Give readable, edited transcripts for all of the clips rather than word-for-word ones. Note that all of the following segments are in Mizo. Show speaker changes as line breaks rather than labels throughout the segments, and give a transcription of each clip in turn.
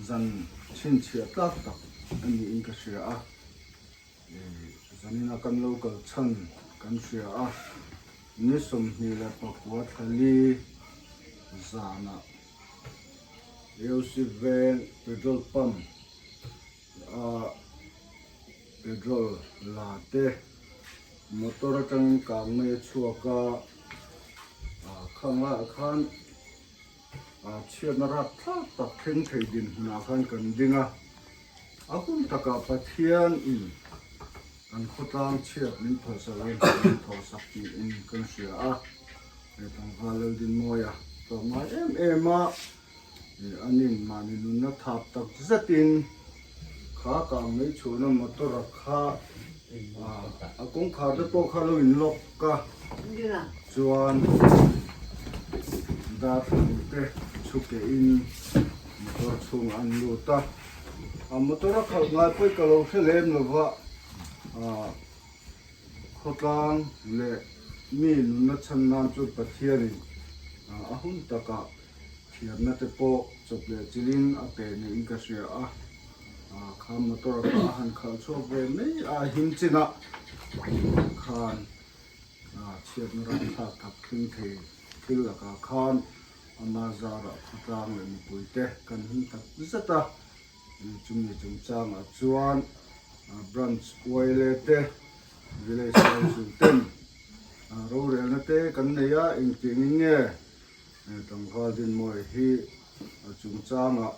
Zan chhinchhiah tlak tak a niin ka hria a, zanina kan lo kal chhan kan hria a, ni 24 thlali zanah Yosef Veng petrol pump a petrol la te motor atangin kang mai a chhuak a, khang laiah khan. Chhiatna rapthlak tak thleng thei dinhmunah khan kan ding a, a hun takah Pathian in kan khawtlang chhiat min phalsak a, min thawhsak tiin kan hria a, he tlangval Laldinmawia tlawmngai em em a, anin mahni nunna thap tak zetin kha kang mai chhuahna motor a kha a kawngkhar te pawh kha lo in lock a chuan darthlalang te chhu keh in motor chhungah an lut a, a motor a khalh ngai pawh ka lo hre lem lova khawtlang leh mi nunna chhan nan chuan Pathianin a hun takah Thiamna te pawh chawp leh chilhin a pe niin ka hria a, kha motor kha a han khalh chhuak ve mai a, a him chinah khan chhiatna ranthlak tak thleng thei thil lakah khan ama zarah khawtlang leh mipui te kan him tak zet a, chumi chungchangah chuan branch uaile te village council ten rorelna te kan nei a, engtiangin nge Tlangval Dinmawia hi a chungchangah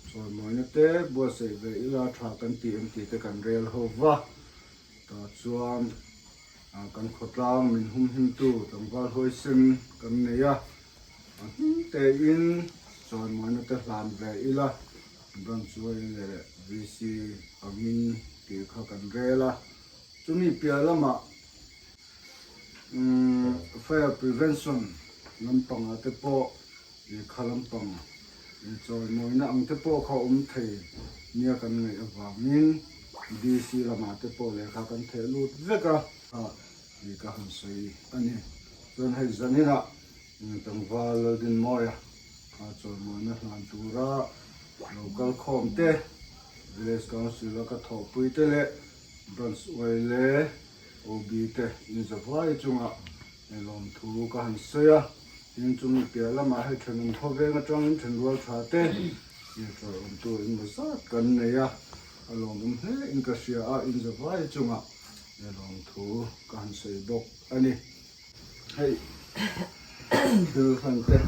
chawimawina te buatsaih ve ila tha kan tih em tih te kan rel ho va, tah chuan kan khawtlang min humhimtu tlangval huaisen kan nei a, a hming tein chawimawina te hlan ve ila Branch Uain leh VC angin tih kha kan rel a, chumi piah lamah. Fire prevention lampangah te pawh lehkha lampang chawimawina ang te pawh kha awm thei nia kan ngaih avangin DC lamah te pawh lehkha kan theh lut vek a tih ka han sawi a ni. Chuan hei zaninah tlangval Laldinmawia chawimawina hlan tura lo kal khawm te, Village Council a ka thawhpui te leh Branch Uaile OB te inzavai chunga lawmthu ka han sawi a, tin chumi piah lamah hei thenawm khawveng atangin thenrual tha te tawlhawmtu engmaw zat kan nei a, a lawmawm hle in ka hria a, inzavai chunga lawmthu ka han sawi bawk a ni. Hei thil hran te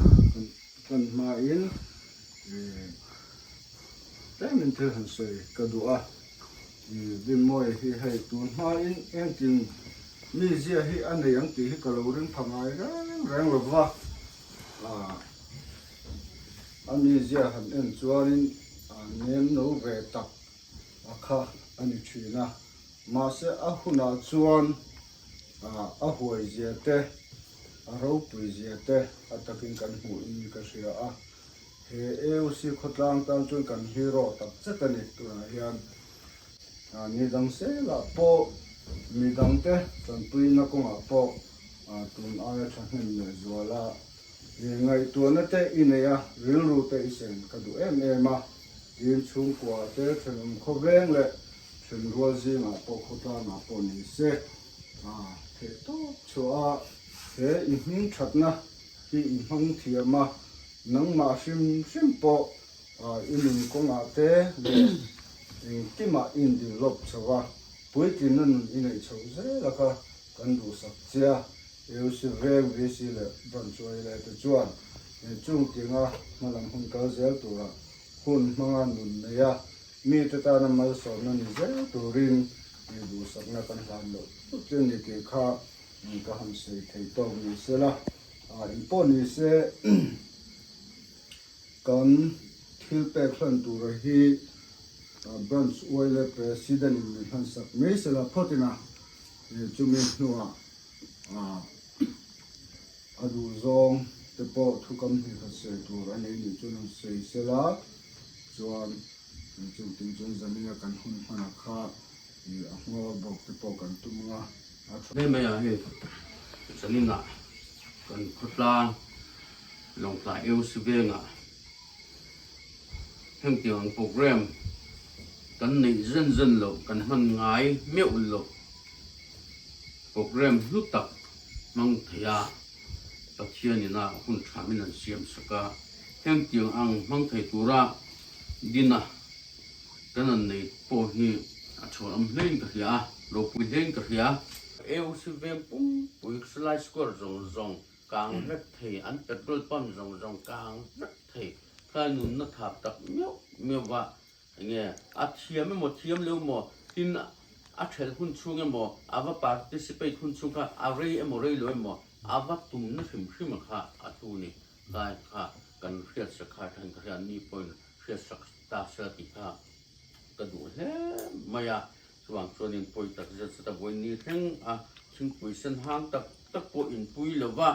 hran hmain tlemin thil han sawi ka duh a. Dinmawia hi hei tun hmain engtin mi zia hi a nei ang tih hi ka lo ring pha ngai reng reng lo va, a mizia han en chuanin a nem no ve tak a kha a ni thin a, mahse a hunah chuan a huai zia te, a ropui zia te a takin kan hmuhin ka hria a. He AOC khawtlang tan chuan kan hero tak zet a ni. Tunah hian ni dang selah pawh mi dangte tanpuina kawngah pawh tun aia thahnem leh zuala ngaihtuahna te i nei a, rilru te i sen ka duh em em a. Tin, chhungkua te thenawm khawveng leh thenrual zingah pawh khawtlangah pawh ni se theih tawp chhuah a he i hming thatna hi i hmang thiam a, nangmah hrim hrim pawh i nun kawngah te leh engkimah i indevelop chho a, puitlinna nun i neih chhoh zel a kha kan duhsak che a, AOC veng VC leh Branch YLA te chuan chung tinga hmalam hun kal zel tura hun hmanga nun nei a, mite tana malsawmna ni zel turin duhsakna kan hlan loh tut che ni tih kha ka han sawi thei tawk ni sela, eng pawh ni se kan thil pek hlan tura hi Branch Uaile President in min hlan sak mai sela phawt ina chumi hnuah a duh zawng te pawh thu kam hnih khat sawi tur a nei nih chuan han sawi sela chuan chungtin chuan zaninga kan hun hmana kha a hmawr bawk te pawh kan tum ang a, a tha.
Hle mai ah hei zaninah kan khawtlang Lawngtlai Eu Sivengah Hengtiang ang program kan neih zen zen loh, kan hman ngai meuh loh program hlu tak hmang thei a, Pathian ina hun tha min an siam sak a, hengtiang ang hmang thei tura dina kan an nei pawh hi a chhuanawm hlein ka hria a, ropui hlein ka hria. AOC veng pumpui Salai Square zawng zawng kang vek thei, an petrol pump zawng zawng kang vek thei, kha nunna thap tak meuh meuh va enge a thiam emaw thiam lo emaw tin a thelh hun chhung emaw a va participate hun chhung kha a rei emaw rei lo emaw a va tumna hrim hrim a kha a hlu ni kai kha kan hriat sak kha then ka hria ni pawhin hriat sak ta sela tih kha ka duh hle mai a chuvang chuanin pawi tak zet zet a vawi ni thleng a thingpui sen hang tak tak pawh inpui lova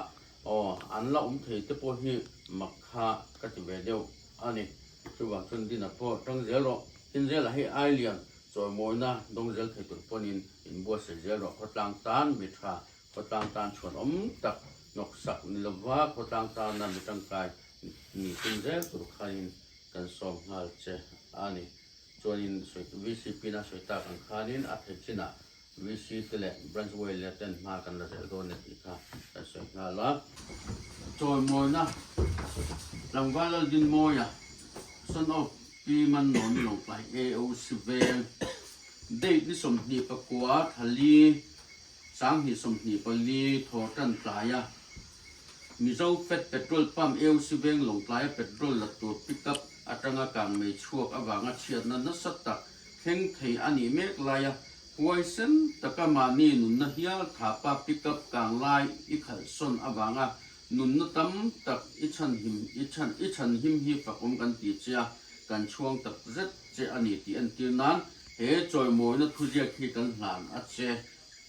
Aw, an la awm thei te pawh hi mak kha ka ti ve deuh a ni. Chuvang chuan Dina pawh tang zel rawh. Tin zelah hei ai lian chawimawina dawng zel thei tur pawhin inbuatsaih zel rawh. Khawtlang tan mi tha, khawtlang tan chhuan awm tak hnawksak ni lova khawtlang tana mi tangkai ni tum zel tur khanin kan sawm nghal che a ni. Chuanin VCP na sawi tak ang khanin a theih chinah VC te leh Branch Welfare ten hma kan la zel dawn e tih kha kan sawi nghal a. Chawimawina Tlangval Laldinmawia, son of Pi Mannawn Lawngtlai AOC Veng, date ni 29 thali 2024 Thawhtan tlaia Mizo Fed Petrol Pump AOC Veng Lawngtlaia petrol la tur pickup atanga kangmei chhuak avanga chhiatna nasa tak Thleng thei a nih mek laia huaisen taka mahni nunna hial thapa pickup kang lai i khalhsawn avanga nunna tam tak i chhanhim i chhan i chhanhim hi fakawm kan ti che a, kan chhuang tak zet che a ni tih entir nan he chawimawina thuziak hi kan hlan a che.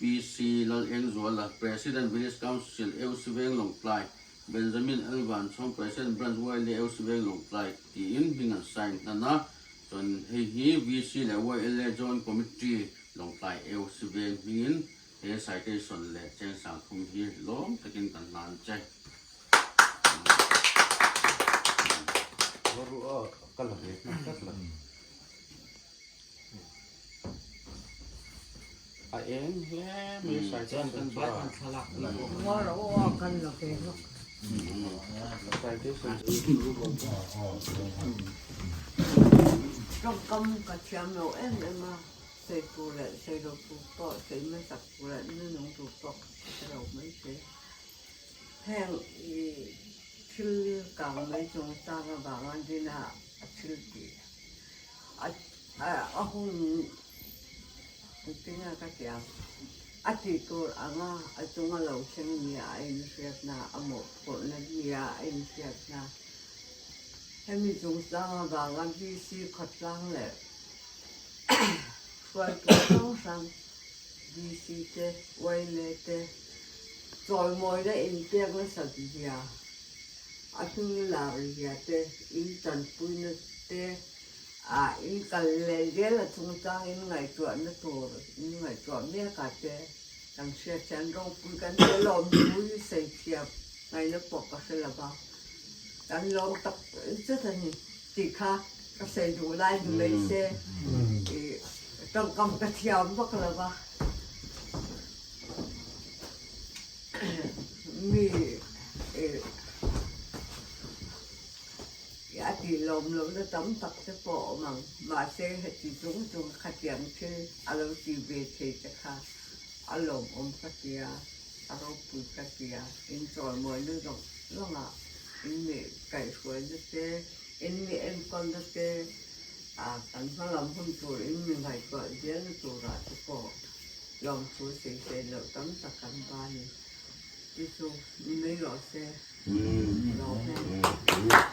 PC Lalengzuala, President Village Council, AOC Veng Lawngtlai, Benjamin L. Vanchhawng, President Branch YLA AOC Veng Lawngtlai tiin hming an sign hnan a. Chuan hei hi VC leh YLA Joint Committee Lawngtlai AOC Veng hmingin he citation leh chengsang thum hi lawm takin kan hlan che.
Ka la ve hman tlat lo. A eng hle mai citation
Tawngkam ka thiam lo em em a, sawi tur leh sawi lo tur pawh, sawi hmasak tur leh nunung tur pawh ka hre lo mai se. Heng i thil kang mai chungchang avanga dina a thil tih a hun engtin nge ka ti ang, a tih tur anga a chunga lo thleng nia a inhriatna, a mawhphurhna nia a inhriatna. Hemi chungchang avanga VC khawtlang leh hruaitu hrang hrang VC te, YLA te chawimawina inpek nasat zia, a hming lar zia te, in tanpuina te, ah in kal leh zel a chungchang in ngaihtuahna tur in ngaihtuah mek ah te kan hriat hian ropui kan ti alawm thu hi sawi thiam ngaihna pawh ka hre lo va, kan lawm tak zet a ni tih kha ka sawi duh lai ni mai se ih tawngkam ka thiam vak lo va mi ih. A tih lawm lohna tam tak te pawh a awm ang. Mahse, heti chung chung khatiang thil a lo ti ve thei te kha a lawmawm ka ti a, a ropui ka ti a. In chawimawina zawng zawngah in mi kaihhruaina te, in mi enkawlna te, kan hmalam hun tur in mi ngaihtuah zelna turah te pawh lawmthu sawisel loh tam tak kan ba ni. Chu chu ni mai rawh se. Lawm e.